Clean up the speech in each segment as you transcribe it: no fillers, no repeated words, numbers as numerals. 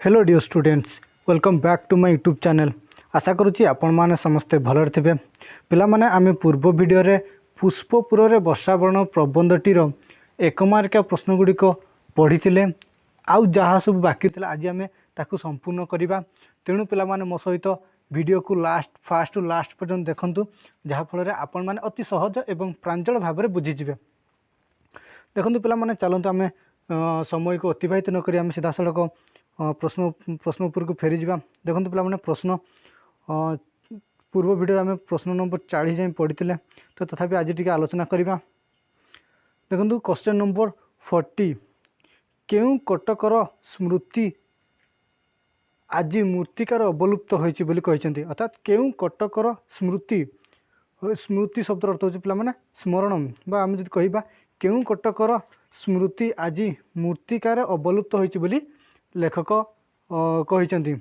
Hello dear students, welcome back to my YouTube channel. ଆଶା କରୁଛି ଆପଣମାନେ ସମସ୍ତେ ଭଲରେ ଥିବେ। ପିଲାମାନେ, ଆମେ ପୂର୍ବ ଭିଡ଼ିଓରେ ପୁଷ୍ପପୁରରେ ବର୍ଷାବରଣ ପ୍ରବନ୍ଧଟିର 1 ମାର୍କିଆ ପ୍ରଶ୍ନଗୁଡ଼ିକ ପଢ଼ିଥିଲେ। ଆଉ ଯାହା ସବୁ ବାକି ଥିଲା, ଆଜି ଆମେ ତାକୁ ସମ୍ପୂର୍ଣ୍ଣ କରିବା। ତେଣୁ ପିଲାମାନେ, ମୋ ସହିତ ଭିଡ଼ିଓକୁ ଲାଷ୍ଟ ଫାଷ୍ଟରୁ ଲାଷ୍ଟ ପର୍ଯ୍ୟନ୍ତ ଦେଖନ୍ତୁ, ଯାହାଫଳରେ ଆପଣମାନେ ଅତି ସହଜ ଏବଂ ପ୍ରାଞ୍ଜଳ ଭାବରେ ବୁଝିଯିବେ। ଦେଖନ୍ତୁ ପିଲାମାନେ, ଚାଲନ୍ତୁ ଆମେ ସମୟକୁ ଅତିବାହିତ ନକରି ଆମେ ସିଧାସଳଖ ପ୍ରଶ୍ନ ଉପରକୁ ଫେରିଯିବା। ଦେଖନ୍ତୁ ପିଲାମାନେ, ପ୍ରଶ୍ନ ପୂର୍ବ ଭିଡ଼ିଓରେ ଆମେ ପ୍ରଶ୍ନ ନମ୍ବର 40 ଯାଏଁ ପଢ଼ିଥିଲେ, ତ ତଥାପି ଆଜି ଟିକେ ଆଲୋଚନା କରିବା। ଦେଖନ୍ତୁ, କ୍ୱେଶ୍ଚନ୍ ନମ୍ବର 40, କେଉଁ କଟକର ସ୍ମୃତି ଆଜି ମୃତ୍ତିକାର ଅବଲୁପ୍ତ ହୋଇଛି ବୋଲି କହିଛନ୍ତି? ଅର୍ଥାତ୍ କେଉଁ କଟକର ସ୍ମୃତି, ସ୍ମୃତି ଶବ୍ଦର ଅର୍ଥ ହେଉଛି ପିଲାମାନେ ସ୍ମରଣ, ବା ଆମେ ଯଦି କହିବା କେଉଁ କଟକର ସ୍ମୃତି ଆଜି ମୃତ୍ତିକାରେ ଅବଲୁପ୍ତ ହୋଇଛି ବୋଲି ଲେଖକ କହିଛନ୍ତି?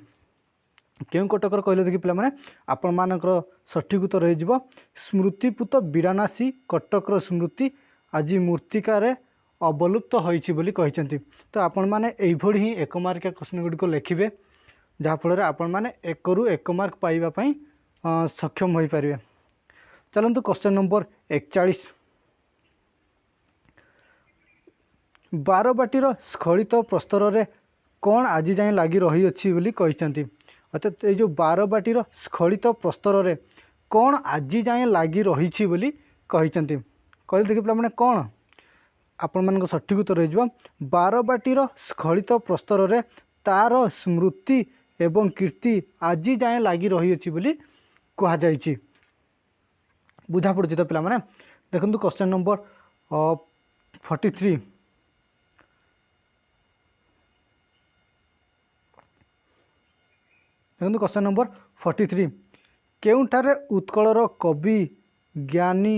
କେଉଁ କଟକର କହିଲେ ଦେଖି ପିଲାମାନେ, ଆପଣମାନଙ୍କର ସଠିକ୍ ଉତ୍ତର ହେଇଯିବ ସ୍ମୃତିପୁତ ବିରାନାସୀ କଟକର ସ୍ମୃତି ଆଜି ମୃତ୍ତିକାରେ ଅବଲୁପ୍ତ ହୋଇଛି ବୋଲି କହିଛନ୍ତି। ତ ଆପଣମାନେ ଏଇଭଳି ହିଁ 1 ମାର୍କିଆ କ୍ୱେଶ୍ଚନ୍ ଗୁଡ଼ିକ ଲେଖିବେ, ଯାହାଫଳରେ ଆପଣମାନେ 1ରୁ 1 ମାର୍କ ପାଇବା ପାଇଁ ସକ୍ଷମ ହୋଇପାରିବେ। ଚାଲନ୍ତୁ, କ୍ୱେଶ୍ଚନ୍ ନମ୍ବର 41, ବାରବାଟୀର ସ୍ଖଳିତ ପ୍ରସ୍ତରରେ କ'ଣ ଆଜି ଯାଏଁ ଲାଗି ରହିଅଛି ବୋଲି କହିଛନ୍ତି? ଅର୍ଥାତ୍ ଏଇ ଯେଉଁ ବାରବାଟୀର ସ୍ଖଳିତ ପ୍ରସ୍ତରରେ କ'ଣ ଆଜି ଯାଏଁ ଲାଗି ରହିଛି ବୋଲି କହିଛନ୍ତି? କହିଲେ ଦେଖି ପିଲାମାନେ, କ'ଣ ଆପଣମାନଙ୍କ ସଠିକ୍ ଉତ୍ତର ହେଇଯିବ ବାରବାଟୀର ସ୍ଖଳିତ ପ୍ରସ୍ତରରେ ତାର ସ୍ମୃତି ଏବଂ କୀର୍ତ୍ତି ଆଜି ଯାଏଁ ଲାଗି ରହିଅଛି ବୋଲି କୁହାଯାଇଛି। ବୁଝା ପଡ଼ୁଛି ତ ପିଲାମାନେ? ଦେଖନ୍ତୁ, କ୍ୱେଶ୍ଚନ୍ ନମ୍ବର 43। ଦେଖନ୍ତୁ, କ୍ୱେଶ୍ଚନ୍ ନମ୍ବର 43, କେଉଁଠାରେ ଉତ୍କଳର କବି, ଜ୍ଞାନୀ,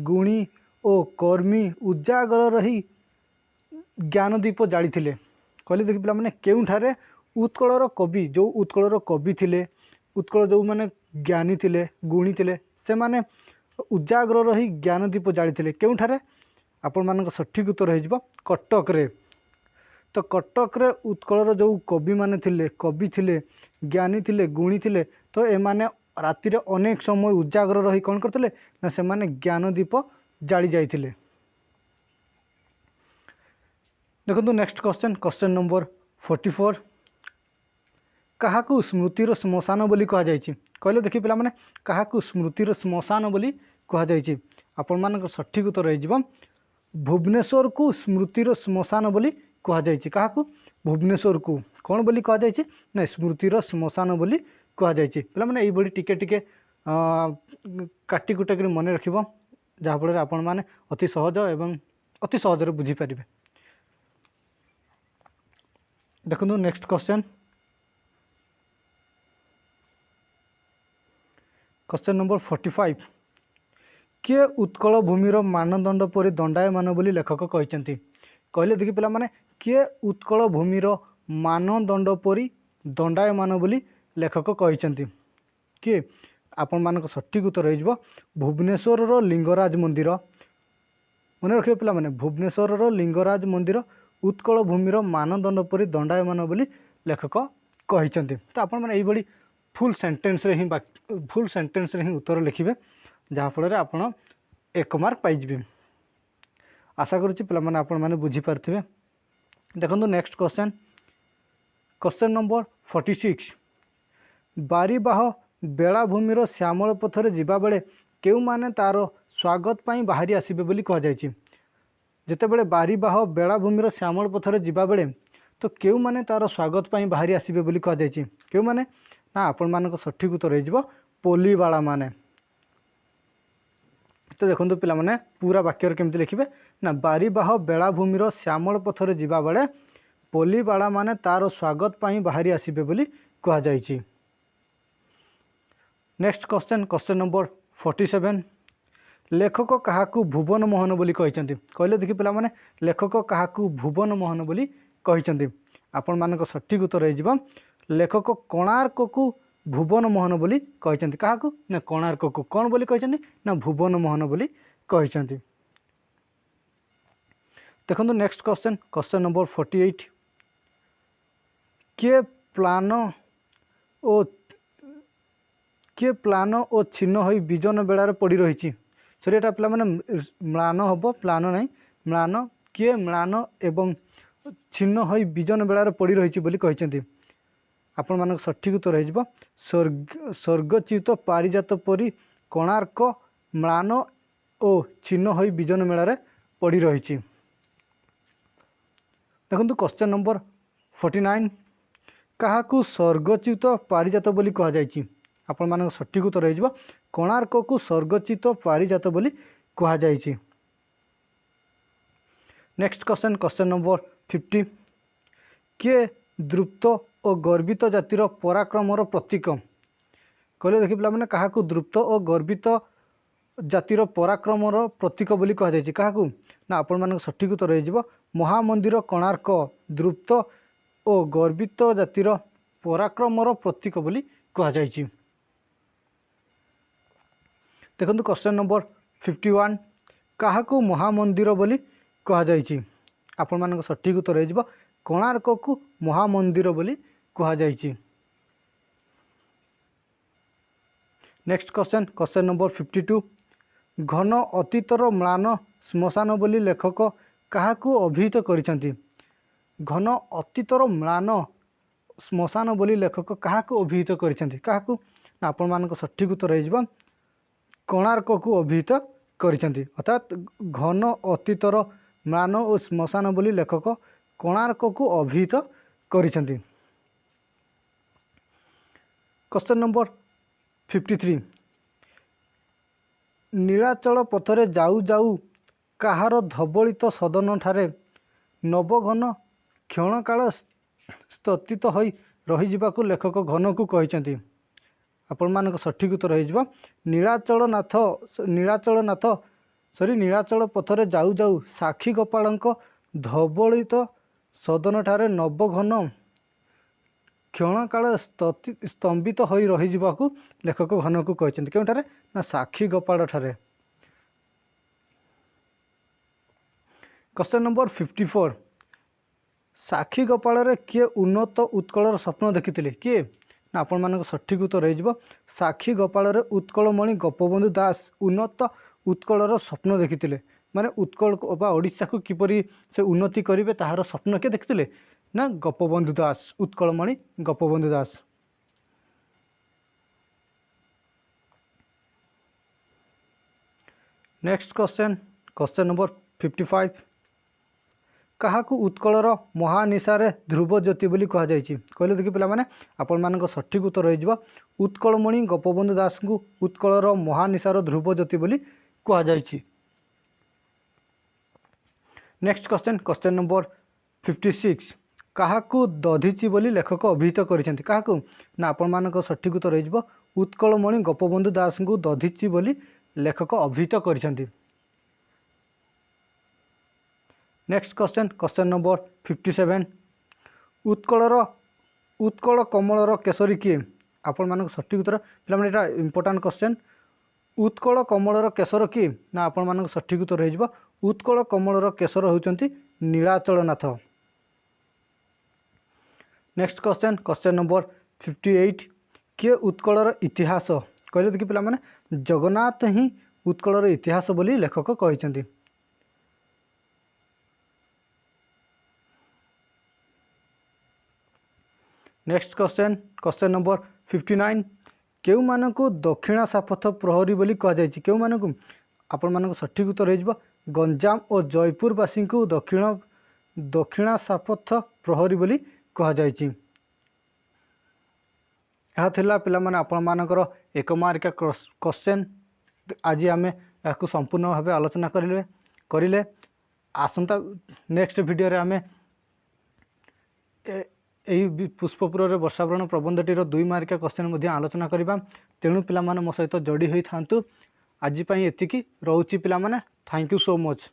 ଗୁଣୀ ଓ କର୍ମୀ ଉଜାଗର ରହି ଜ୍ଞାନଦୀପ ଜାଳିଥିଲେ? କହିଲେ ଦେଖି ପିଲାମାନେ, କେଉଁଠାରେ ଉତ୍କଳର କବି, ଯେଉଁ ଉତ୍କଳର କବି ଥିଲେ, ଉତ୍କଳ ଯେଉଁମାନେ ଜ୍ଞାନୀ ଥିଲେ, ଗୁଣୀ ଥିଲେ, ସେମାନେ ଉଜାଗର ରହି ଜ୍ଞାନଦୀପ ଜାଳିଥିଲେ କେଉଁଠାରେ? ଆପଣମାନଙ୍କ ସଠିକ୍ ଉତ୍ତର ହେଇଯିବ କଟକରେ। ତ କଟକରେ ଉତ୍କଳର ଯେଉଁ କବିମାନେ ଥିଲେ, କବି ଥିଲେ, ଜ୍ଞାନୀ ଥିଲେ, ଗୁଣୀ ଥିଲେ, ତ ଏମାନେ ରାତିରେ ଅନେକ ସମୟ ଉଜାଗର ରହି କ'ଣ କରୁଥିଲେ ନା ସେମାନେ ଜ୍ଞାନଦୀପ ଜାଳି ଯାଇଥିଲେ। ଦେଖନ୍ତୁ, ନେକ୍ସଟ କ୍ୱେଶ୍ଚନ୍, କ୍ୱେଶ୍ଚନ୍ ନମ୍ବର 44, କାହାକୁ ସ୍ମୃତିର ଶ୍ମଶାନ ବୋଲି କୁହାଯାଇଛି? କହିଲେ ଦେଖି ପିଲାମାନେ, କାହାକୁ ସ୍ମୃତିର ଶ୍ମଶାନ ବୋଲି କୁହାଯାଇଛି? ଆପଣମାନଙ୍କ ସଠିକ୍ ଉତ୍ତର ହେଇଯିବ ଭୁବନେଶ୍ୱରକୁ ସ୍ମୃତିର ଶ୍ମଶାନ ବୋଲି କୁହାଯାଇଛି। କାହାକୁ? ଭୁବନେଶ୍ୱରକୁ କ'ଣ ବୋଲି କୁହାଯାଇଛି ନା ସ୍ମୃତିର ଶ୍ମଶାନ ବୋଲି କୁହାଯାଇଛି। ପିଲାମାନେ, ଏଇଭଳି ଟିକେ ଟିକେ କାଟି କୁଟାକରି ମନେ ରଖିବ, ଯାହାଫଳରେ ଆପଣମାନେ ଅତି ସହଜ ଏବଂ ଅତି ସହଜରେ ବୁଝିପାରିବେ। ଦେଖନ୍ତୁ, ନେକ୍ସଟ କ୍ୱେଶ୍ଚନ୍, କ୍ୱେଶ୍ଚନ୍ ନମ୍ବର 45, କିଏ ଉତ୍କଳ ଭୂମିର ମାନଦଣ୍ଡ ପରି ଦଣ୍ଡାୟମାନ ବୋଲି ଲେଖକ କହିଛନ୍ତି? କହିଲେ ଦେଖି ପିଲାମାନେ, କିଏ ଉତ୍କଳ ଭୂମିର ମାନଦଣ୍ଡ ପରି ଦଣ୍ଡାୟମାନ ବୋଲି ଲେଖକ କହିଛନ୍ତି? କିଏ? ଆପଣମାନଙ୍କ ସଠିକ୍ ଉତ୍ତର ହେଇଯିବ ଭୁବନେଶ୍ୱରର ଲିଙ୍ଗରାଜ ମନ୍ଦିର। ମନେ ରଖିବେ ପିଲାମାନେ, ଭୁବନେଶ୍ୱରର ଲିଙ୍ଗରାଜ ମନ୍ଦିର ଉତ୍କଳ ଭୂମିର ମାନଦଣ୍ଡ ପରି ଦଣ୍ଡାୟମାନ ବୋଲି ଲେଖକ କହିଛନ୍ତି। ତ ଆପଣମାନେ ଏଇଭଳି ଫୁଲ୍ ସେଣ୍ଟେନ୍ସରେ ହିଁ ଉତ୍ତର ଲେଖିବେ, ଯାହାଫଳରେ ଆପଣ 1 ମାର୍କ ପାଇଯିବେ। ଆଶା କରୁଛି ପିଲାମାନେ, ଆପଣମାନେ ବୁଝିପାରୁଥିବେ। ଦେଖନ୍ତୁ, ନେକ୍ସଟ କ୍ୱେଶ୍ଚନ୍, କ୍ୱେଶ୍ଚନ୍ ନମ୍ବର 46, ବାରିବାହ ବେଳାଭୂମିର ଶ୍ୟାମଳ ପଥରେ ଯିବାବେଳେ କେଉଁମାନେ ତା'ର ସ୍ୱାଗତ ପାଇଁ ବାହାରି ଆସିବେ ବୋଲି କୁହାଯାଇଛି? ଯେତେବେଳେ ବାରିବାହ ବେଳାଭୂମିର ଶ୍ୟାମଳ ପଥରେ ଯିବାବେଳେ, ତ କେଉଁମାନେ ତା'ର ସ୍ୱାଗତ ପାଇଁ ବାହାରି ଆସିବେ ବୋଲି କୁହାଯାଇଛି? କେଉଁମାନେ ନା ଆପଣମାନଙ୍କ ସଠିକ୍ ଉତ୍ତର ହେଇଯିବ ପୋଲିବାଳାମାନେ। ତ ଦେଖନ୍ତୁ ପିଲାମାନେ, ପୁରା ବାକ୍ୟରେ କେମିତି ଲେଖିବେ ନା ବାରିବାହ ବେଳାଭୂମିର ଶ୍ୟାମଳ ପଥରେ ଯିବାବେଳେ ପୋଲିବାଳାମାନେ ତା'ର ସ୍ୱାଗତ ପାଇଁ ବାହାରି ଆସିବେ ବୋଲି କୁହାଯାଇଛି। ନେକ୍ସଟ କ୍ୱେଶ୍ଚନ୍, କ୍ୱେଶ୍ଚନ୍ ନମ୍ବର 47, ଲେଖକ କାହାକୁ ଭୁବନ ମୋହନ ବୋଲି କହିଛନ୍ତି? କହିଲେ ଦେଖି ପିଲାମାନେ, ଲେଖକ କାହାକୁ ଭୁବନ ମୋହନ ବୋଲି କହିଛନ୍ତି? ଆପଣମାନଙ୍କ ସଠିକ୍ ଉତ୍ତର ହେଇଯିବ ଲେଖକ କୋଣାର୍କକୁ ଭୁବନ ମୋହନ ବୋଲି କହିଛନ୍ତି। କାହାକୁ ନା କୋଣାର୍କକୁ କ'ଣ ବୋଲି କହିଛନ୍ତି ନା ଭୁବନ ମୋହନ ବୋଲି କହିଛନ୍ତି। ଦେଖନ୍ତୁ, ନେକ୍ସଟ କ୍ୱେଶ୍ଚନ୍, କ୍ୱେଶ୍ଚନ୍ ନମ୍ବର 48, କିଏ ପ୍ଲାନ ଓ କିଏ ପ୍ଲାନ ଓ ଛିନ୍ନ ହୋଇ ବିଜନ ବେଳାରେ ପଡ଼ି ରହିଛି? ସରି, ଏଇଟା ପିଲାମାନେ ମ୍ଳାନ ହେବ, ପ୍ଲାନ ନାହିଁ, ମ୍ଳାନ। କିଏ ମ୍ଳାନ ଏବଂ ଛିନ୍ନ ହୋଇ ବିଜନ ବେଳାରେ ପଡ଼ି ରହିଛି ବୋଲି କହିଛନ୍ତି? ଆପଣମାନଙ୍କ ସଠିକ୍ ଉତ୍ତର ହେଇଯିବ ସ୍ୱର୍ଗଚ୍ୟୁତ ପାରିଜାତ ପରି କୋଣାର୍କ ମ୍ଳାନ ଓ ଛିନ୍ନ ହୋଇ ବିଜନ ମେଳାରେ ପଡ଼ି ରହିଛି। ଦେଖନ୍ତୁ, କ୍ୱେଶ୍ଚନ୍ ନମ୍ବର 49, କାହାକୁ ସ୍ୱର୍ଗଚ୍ୟୁତ ପାରିଜାତ ବୋଲି କୁହାଯାଇଛି? ଆପଣମାନଙ୍କ ସଠିକ୍ ଉତ୍ତର ହେଇଯିବ କୋଣାର୍କକୁ ସ୍ୱର୍ଗଚ୍ୟୁତ ପାରିଜାତ ବୋଲି କୁହାଯାଇଛି। Next question, question number 50, କିଏ ଦୃପ୍ତ ଓ ଗର୍ବିତ ଜାତିର ପରାକ୍ରମର ପ୍ରତୀକ? କହିଲେ ଦେଖି ପିଲାମାନେ, କାହାକୁ ଦୃପ୍ତ ଓ ଗର୍ବିତ ଜାତିର ପରାକ୍ରମର ପ୍ରତୀକ ବୋଲି କୁହାଯାଇଛି? କାହାକୁ ନା ଆପଣମାନଙ୍କ ସଠିକ୍ ଉତ୍ତର ହେଇଯିବ ମହାମନ୍ଦିର କୋଣାର୍କ ଦୃପ୍ତ ଓ ଗର୍ବିତ ଜାତିର ପରାକ୍ରମର ପ୍ରତୀକ ବୋଲି କୁହାଯାଇଛି। ଦେଖନ୍ତୁ, କ୍ୱେଶ୍ଚନ୍ ନମ୍ବର 51, କାହାକୁ ମହାମନ୍ଦିର ବୋଲି କୁହାଯାଇଛି? ଆପଣମାନଙ୍କ ସଠିକ୍ ଉତ୍ତର ହେଇଯିବ କୋଣାର୍କକୁ ମହାମନ୍ଦିର ବୋଲି କୁହାଯାଇଛି। Next question, question number 52, ଘନ ଅତୀତର ମ୍ଳାନ ଶ୍ମଶାନ ବୋଲି ଲେଖକ କାହାକୁ ଅଭିହିତ କରିଛନ୍ତି? ଘନ ଅତୀତର ମ୍ଳାନ ଶ୍ମଶାନ ବୋଲି ଲେଖକ କାହାକୁ ଅଭିହିତ କରିଛନ୍ତି? କାହାକୁ ନା ଆପଣମାନଙ୍କ ସଠିକ୍ ଉତ୍ତର ହେଇଯିବ କୋଣାର୍କକୁ ଅଭିହିତ କରିଛନ୍ତି। ଅର୍ଥାତ୍ ଘନ ଅତୀତର ମ୍ଳାନ ଓ ଶ୍ମଶାନ ବୋଲି ଲେଖକ କୋଣାର୍କକୁ ଅଭିହିତ କରିଛନ୍ତି। କ୍ୱେଶ୍ଚନ୍ ନମ୍ବର 53, ନୀଳାଚଳ ପଥରେ ଯାଉ ଯାଉ କାହାର ଧବଳିତ ସଦନଠାରେ ନବଘନ କ୍ଷଣକାଳ ସ୍ଥଗିତ ହୋଇ ରହିଯିବାକୁ ଲେଖକ ଘନକୁ କହିଛନ୍ତି? ଆପଣମାନଙ୍କ ସଠିକ୍ ଉତ୍ତର ହେଇଯିବ ନୀଳାଚଳନାଥ, ନୀଳାଚଳନାଥ, ସରି, ନୀଳାଚଳ ପଥରେ ଯାଉ ଯାଉ ସାକ୍ଷୀ ଗୋପାଳଙ୍କ ଧବଳିତ ସଦନଠାରେ ନବଘନ କ୍ଷଣକାଳ ସ୍ତମ୍ଭିତ ହୋଇ ରହିଯିବାକୁ ଲେଖକ ଘନକୁ କହିଛନ୍ତି। କେଉଁଠାରେ ନା ସାକ୍ଷୀ ଗୋପାଳଠାରେ। କ୍ୱେଶ୍ଚନ୍ ନମ୍ବର 54, ସାକ୍ଷୀ ଗୋପାଳରେ କିଏ ଉନ୍ନତ ଉତ୍କଳର ସ୍ୱପ୍ନ ଦେଖିଥିଲେ? କିଏ ନା ଆପଣମାନଙ୍କ ସଠିକ୍ ଉତ୍ତର ହେଇଯିବ ସାକ୍ଷୀ ଗୋପାଳରେ ଉତ୍କଳମଣି ଗୋପବନ୍ଧୁ ଦାସ ଉନ୍ନତ ଉତ୍କଳର ସ୍ୱପ୍ନ ଦେଖିଥିଲେ। ମାନେ ଉତ୍କଳ ବା ଓଡ଼ିଶାକୁ କିପରି ସେ ଉନ୍ନତି କରିବେ, ତାହାର ସ୍ୱପ୍ନ କିଏ ଦେଖିଥିଲେ ନା Gopabandhu Das, Utkalmani Gopabandhu Das. Next question, question number 55, କାହାକୁ ଉତ୍କଳର ମହାନିଶାରେ ଧ୍ରୁବ ଜ୍ୟୋତି ବୋଲି କୁହାଯାଇଛି? କହିଲେ ଦେଖି ପିଲାମାନେ, ଆପଣମାନଙ୍କ ସଠିକ୍ ଉତ୍ତର ହେଇଯିବ ଉତ୍କଳମଣି ଗୋପବନ୍ଧୁ ଦାସଙ୍କୁ ଉତ୍କଳର ମହାନିଶାର ଧ୍ରୁବ ଜ୍ୟୋତି ବୋଲି କୁହାଯାଇଛି। Next question, question number 56, କାହାକୁ ଦଧିଚି ବୋଲି ଲେଖକ ଅଭିହିତ କରିଛନ୍ତି? କାହାକୁ ନା ଆପଣମାନଙ୍କ ସଠିକ୍ ଉତ୍ତର ହେଇଯିବ ଉତ୍କଳମଣି ଗୋପବନ୍ଧୁ ଦାସଙ୍କୁ ଦଧିଚି ବୋଲି ଲେଖକ ଅଭିହିତ କରିଛନ୍ତି। Next question, question number 57, ଉତ୍କଳର ଉତ୍କଳ କମଳର କେଶରୀ କିଏ? ଆପଣମାନଙ୍କ ସଠିକ୍ ଉତ୍ତର ପିଲାମାନେ, ଏଇଟା ଇମ୍ପୋର୍ଟାଣ୍ଟ କ୍ୱେଶ୍ଚନ୍। ଉତ୍କଳ କମଳର କେଶର କିଏ ନା ଆପଣମାନଙ୍କ ସଠିକ୍ ଉତ୍ତର ହେଇଯିବ ଉତ୍କଳ କମଳର କେଶର ହେଉଛନ୍ତି ନୀଳାଚଳନାଥ। Next question, question number 58, କିଏ ଉତ୍କଳର ଇତିହାସ? କହିଲେ ଦେଖି ପିଲାମାନେ, ଜଗନ୍ନାଥ ହିଁ ଉତ୍କଳର ଇତିହାସ ବୋଲି ଲେଖକ କହିଛନ୍ତି। Next question, question number 59, କେଉଁମାନଙ୍କୁ ଦକ୍ଷିଣା ସାପଥ ପ୍ରହରୀ ବୋଲି କୁହାଯାଇଛି? କେଉଁମାନଙ୍କୁ? ଆପଣମାନଙ୍କ ସଠିକ୍ ଉତ୍ତର ହେଇଯିବ ଗଞ୍ଜାମ ଓ ଜୟପୁରବାସୀଙ୍କୁ ଦକ୍ଷିଣା ସାପଥ ପ୍ରହରୀ ବୋଲି କୁହାଯାଇଛି। ଏହା ଥିଲା ପିଲାମାନେ ଆପଣମାନଙ୍କର 1 ମାର୍କିଆ କ୍ୱେଶ୍ଚନ୍। ଆଜି ଆମେ ଏହାକୁ ସମ୍ପୂର୍ଣ୍ଣ ଭାବେ ଆଲୋଚନା କରିଲେ। ଆସନ୍ତା ନେକ୍ସଟ ଭିଡ଼ିଓରେ ଆମେ ଏହି ପୁଷ୍ପପୁରରେ ବର୍ଷାବରଣ ପ୍ରବନ୍ଧଟିର 2 ମାର୍କିଆ କ୍ୱେଶ୍ଚନ୍ ମଧ୍ୟ ଆଲୋଚନା କରିବା। ତେଣୁ ପିଲାମାନେ ମୋ ସହିତ ଯୋଡ଼ି ହୋଇଥାନ୍ତୁ। ଆଜି ପାଇଁ ଏତିକି ରହୁଛି ପିଲାମାନେ। Thank you so much.